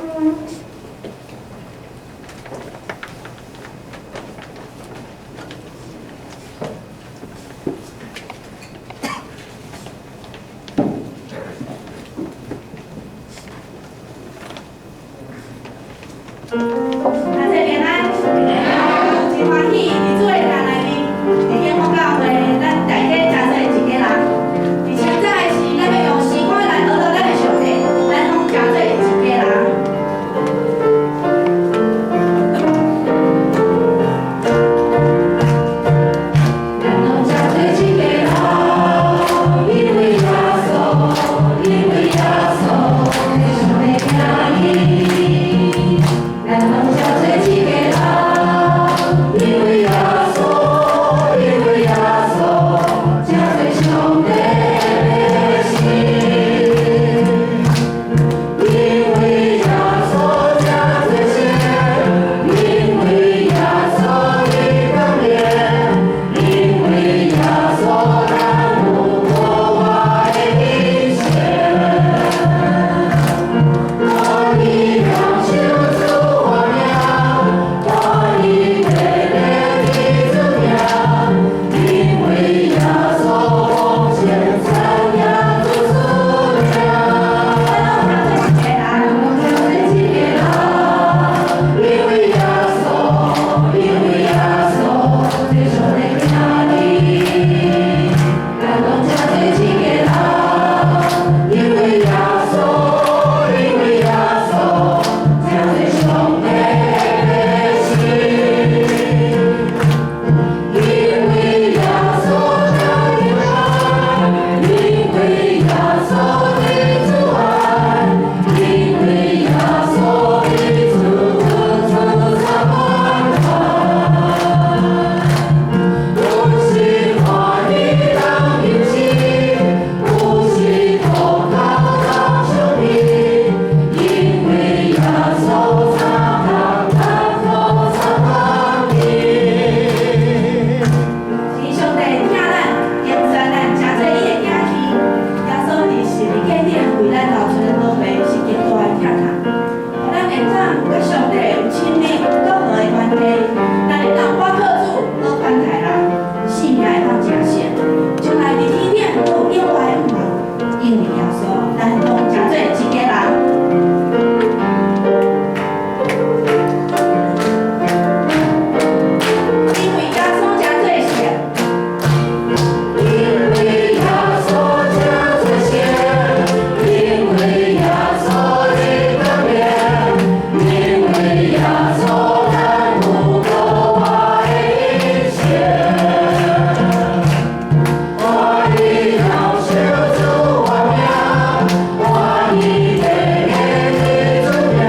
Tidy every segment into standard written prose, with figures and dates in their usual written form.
大家平安，真歡喜佇主的家內面，會幸福教會，咱大家誠做一家人。佇清早的時，咱欲用詩歌來學到咱的上帝，咱攏誠做一家人。咱攏誠做一家人，因為耶穌，因為耶穌，上帝疼伊。咱攏誠做一家人，因為耶穌，因為耶穌，誠做上帝的百姓。因為耶穌誠做聖，因為耶穌的剛強，因為耶穌咱有過活的人生。我以兩手主我名，我以白白的主名，因為耶穌奉獻讚揚主主名。咱攏誠做一家人，因為耶穌，因為耶穌，做上帝疼你。咱攏誠做一家人，因為耶穌，因為耶穌，誠做上帝的百姓。因為耶穌疼愛，因為耶穌的主愛，因為耶穌的主主充滿。有時歡喜當憂愁，有時苦哭當傷悲，因為耶穌相共艱苦十萬年。是上帝疼咱，揀選咱，誠做伊的囝兒。耶穌佇十字架頂為咱流出的寶血是極大的疼痛，予咱會當佮上帝有親密閣和的關係。咱會當倚靠主好款待人，性命會當成聖。將來佇天頂閣有永活的盼望，因為耶穌，咱攏誠做一家人。因為耶穌誠做聖。因為耶穌誠做聖，因為耶穌的剛強，因為耶穌咱有過活的人生。我以兩手主我名，我以白白的主名，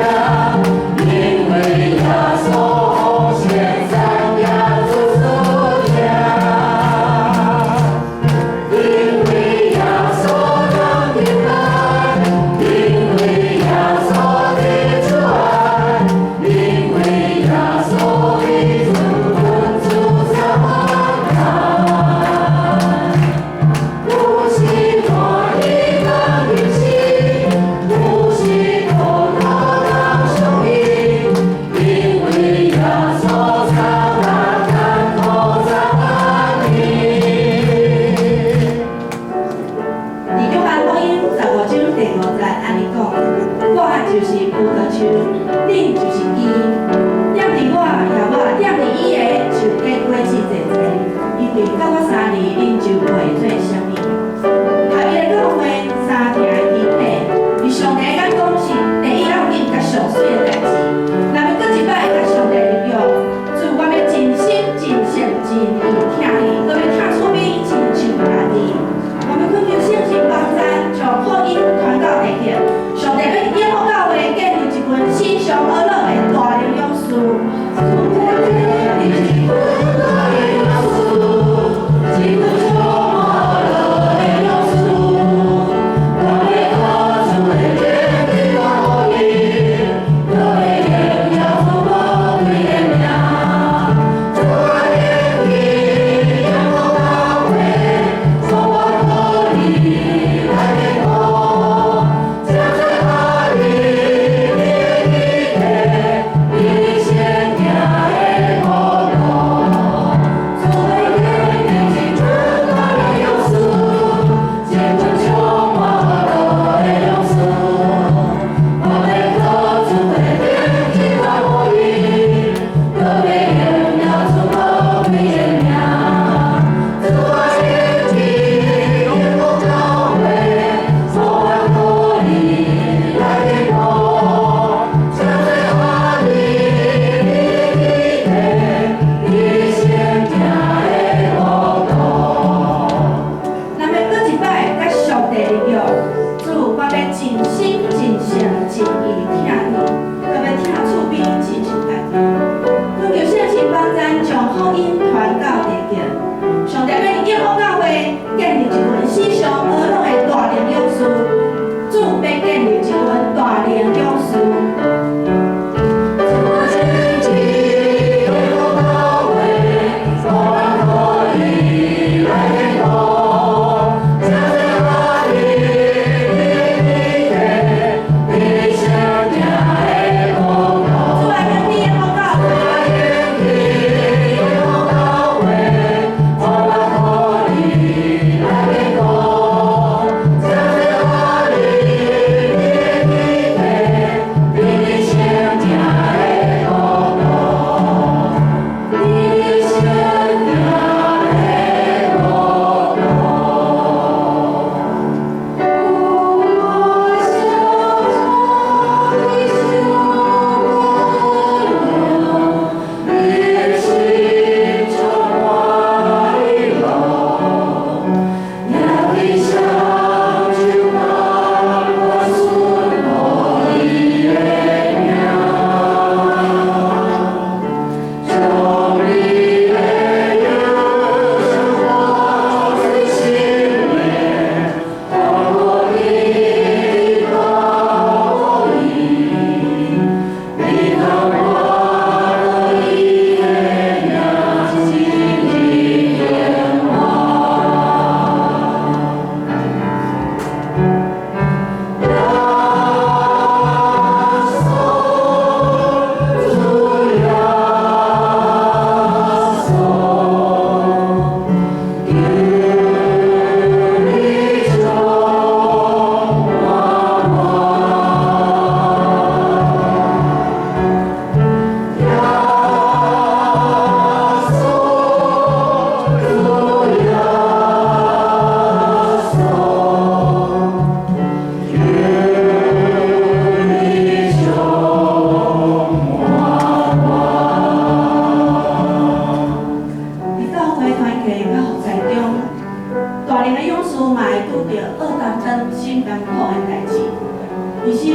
因為耶穌奉獻讚揚主主名。因為耶穌當平安，因為耶穌的主愛，因為耶穌的主主充滿。有時歡喜當憂愁，有時苦哭當傷悲，因為耶穌擦咱艱苦十萬年。佇約翰福音15章第5節按呢講：我就是葡萄樹，恁就是枝。踮佇我，和我踮佇伊的，就結果子濟濟。因為佮我相離，恁就袂做啥物。合伊的教會三定的肢體，佇上帝的眼光是第一要緊佮上媠的代誌。若欲閣一擺佮上帝立約，主，我欲盡心、盡性、盡意疼你，閣欲疼厝邊親像家己。我欲懇求聖神幫咱將福音傳到地極。上帝欲永福教會建立一群身上呵咾的大能勇士。主，一群大勇士，一群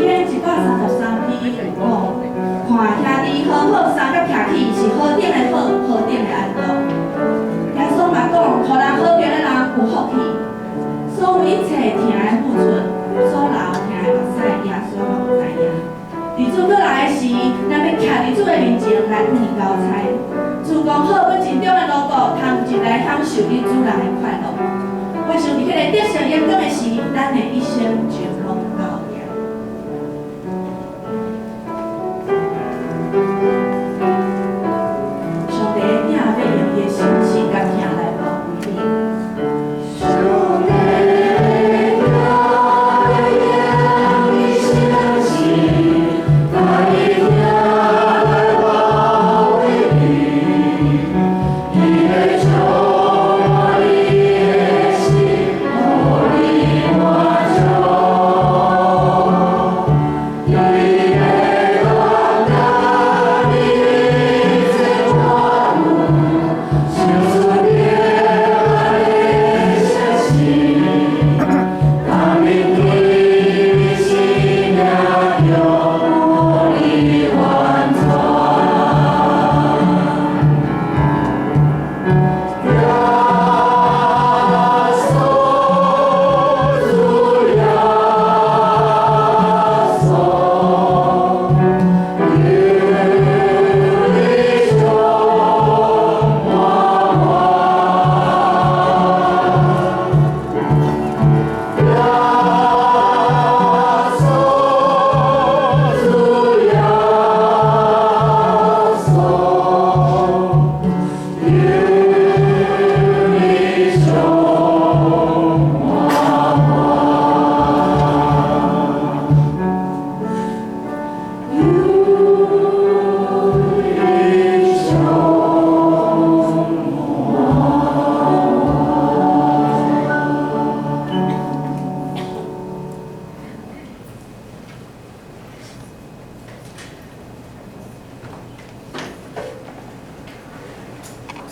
篇133篇有講，看兄弟和好相佮徛起，是何等的好，何等的安樂。耶穌嘛講，予人和平的人有福氣。所有一切疼的付出，所流疼的目屎，耶穌攏知影。佇主閣來的時，咱欲徛佇主的面前來向伊交差。主講好，閣真中的奴僕，通入來享受你主人的快樂。我想佇彼个得勝榮光的時，咱的一生就